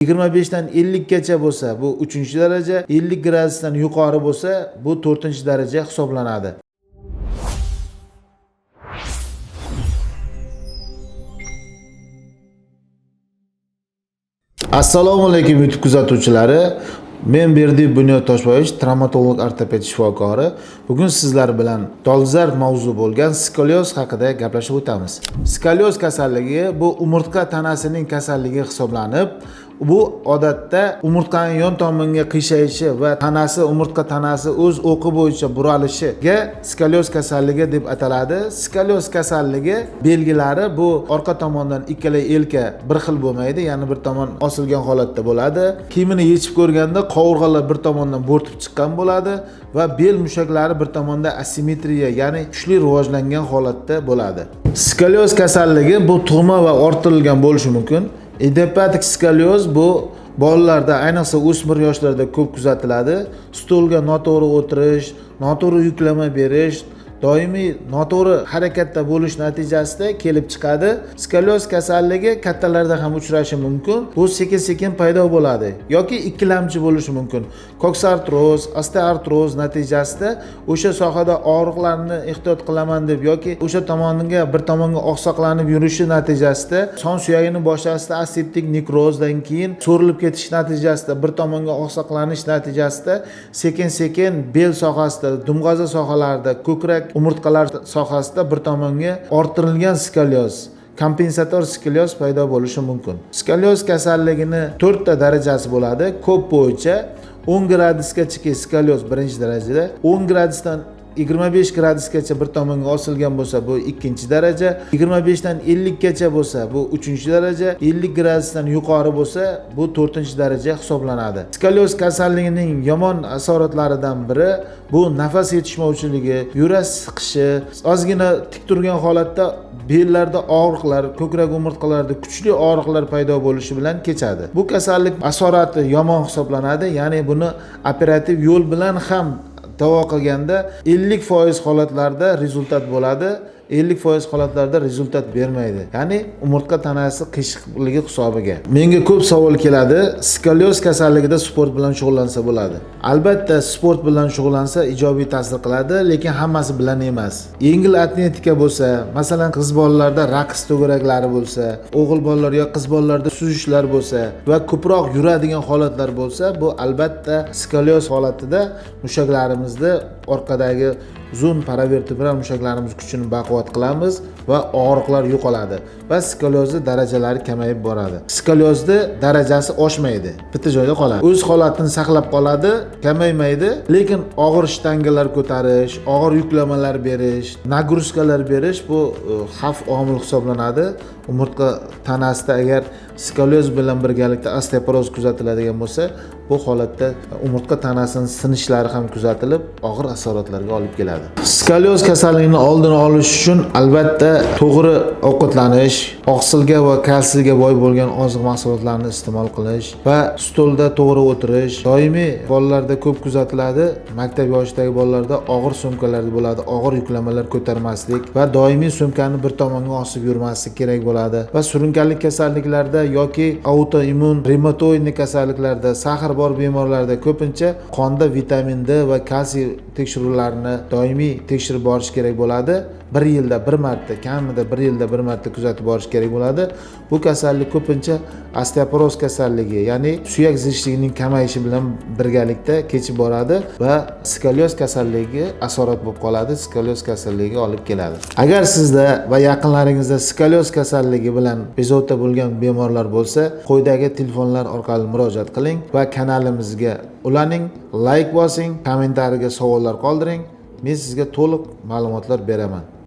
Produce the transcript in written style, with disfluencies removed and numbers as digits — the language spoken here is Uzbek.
25 dan 50 gacha bo'lsa, bu 3-daraja, 50 gradusdan yuqori bo'lsa, bu 4-daraja hisoblanadi. Assalomu alaykum YouTube kuzatuvchilari. Men Berdiyev Bunyod Toshboyevich, travmatolog ortoped shifokori. Bugun sizlar bilan dolzarb mavzu bo'lgan skolioz haqida gaplashib o'tamiz. Skolioz kasalligi bu umurtqa tanasining kasalligi hisoblanib, bu odatda umurtqaning yon tomonga qiyshayishi va tanasi, umurtqa tanasi o'z o'qi bo'yicha buralishiga skolioz kasalligi deb ataladi. Skolioz kasalligi belgilari bu orqa tomondan ikkala yelka bir xil bo'lmaydi, ya'ni bir tomon osilgan holatda bo'ladi. Kiyimini yechib ko'rganda qovurg'alar bir tomondan bo'rtib chiqqan bo'ladi va bel mushaklari bir tomonda asimetriya, ya'ni kuchli rivojlangan holatda bo'ladi. Skolioz kasalligi bu tug'ma va orttirilgan bo'lishi mumkin. Idiopatik skolioz bu bolalarda, ayniqsa o'smir yoshlarda ko'p kuzatiladi. Stolga noto'g'ri o'tirish, noto'g'ri yuklama berish, doimiy noto'g'ri harakatda bo'lish natijasida kelib chiqadi. Skolioz kasalligi kattalarda ham uchrashi mumkin. Bu sekin-sekin paydo bo'ladi yoki ikkilamchi bo'lishi mumkin. Koksartroz, osteoartroz natijasida o'sha sohada og'riqlarni ehtiyot qilaman deb yoki o'sha tomonga bir tomonga oqsoqlanib yurishi natijasida son suyagini boshasida aseptik nekrozdan keyin so'rilib ketish natijasida bir tomonga oqsoqlanish natijasida sekin-sekin bel sohasida, dumg'aza sohalarida, ko'krak umurtqalar sohasida bir tomonga orttirilgan skolioz, kompensator skolioz paydo bo'lishi mumkin. Skolioz kasalligini 4 ta darajasi bo'ladi. Ko'p bo'yicha 10 gradusgacha skolioz birinchi darajada, 10 gradusdan 25 gradusgacha bir tomonga osilgan bo'lsa, bu 2-daraja, 25 dan 50 gacha bo'lsa, bu 3-daraja, 50 gradusdan yuqori bo'lsa, bu 4-daraja hisoblanadi. Skolioz kasalligining yomon asoratlaridan biri bu nafas yetishmovchiligi, yurak siqishi, ozgina tik turgan holatda bellarda og'riqlar, ko'krak umurtqalarda kuchli og'riqlar paydo bo'lishi bilan kechadi. Bu kasallik asorati yomon hisoblanadi, ya'ni buni operativ yo'l bilan ham davo qilganda 50% holatlarda rezultat bo'ladi, 50% holatlarda rezultat bermaydi. Ya'ni umurtqa tanasi qiyshiqligi hisobiga. Menga ko'p savol keladi, skolioz kasalligida sport bilan shug'ullansa bo'ladi. Albatta sport bilan shug'ullansa ijobiy ta'sir qiladi, lekin hammasi bilan emas. Yengil atletika bo'lsa, masalan, qiz bolalarda raqs to'garaklari bo'lsa, o'g'il bolalar yo qiz bolalarda suzishlar bo'lsa va ko'proq yuradigan holatlar bo'lsa, bu albatta skolioz holatida mushaklarimizda orqadagi uzun paravertebral mushaklarimiz kuchini baquvvat qilamiz va og'riqlar yo'qoladi va skoliozni darajalari kamayib boradi. Skoliozni darajasi oshmaydi, bitta joyda qoladi. O'z holatini saqlab qoladi, kamaymaydi, lekin og'ir shtangalar ko'tarish, og'ir yuklamalar berish, nagruzkalar berish bu xavf omil hisoblanadi. Umurtqa tanasida agar skolioz bilan birgalikda osteoporoz kuzatiladigan bo'lsa, bu holatda umurtqa tanasining sinishlari ham kuzatilib, og'ir asoratlarga olib keladi. Skolioz kasalligining oldini olish uchun albatta to'g'ri ovqatlanish, oqsilga va kalsiyga boy bo'lgan oziq mahsulotlarni iste'mol qilish va stolda to'g'ri o'tirish. Doimiy bolalarda ko'p kuzatiladi, maktab yoshidagi bolalarda og'ir sumkalar bo'ladi, og'ir yuklamalar ko'tarmaslik va doimiy sumkani bir tomonga osib yurmaslik kerak bo'ladi. Va surunkali kasalliklarda yoki autoimmun revmatoidli kasalliklarda, sahr bor bemorlarda ko'pincha qonda vitamin D va kalsiy tekshiruvlarini doimiy tekshirib borish kerak bo'ladi. Bir yilda bir marta, kamida bir yilda bir marta kuzatib borish kerak bo'ladi. Bu kasallik ko'pincha osteoporoz kasalligi, ya'ni suyak zichligining kamayishi bilan birgalikda kechib boradi va skolioz kasalligi asorat bo'lib qoladi, skolioz kasalligiga olib keladi. Agar sizda va yaqinlaringizda skolioz kasalligi bilan bezovta bo'lgan bemorlar bo'lsa, quyidagi telefonlar orqali murojaat qiling va kanalimizga ulaning, like bosing, kommentariyaga savollar qoldiring. Men sizga to'liq ma'lumotlar beraman.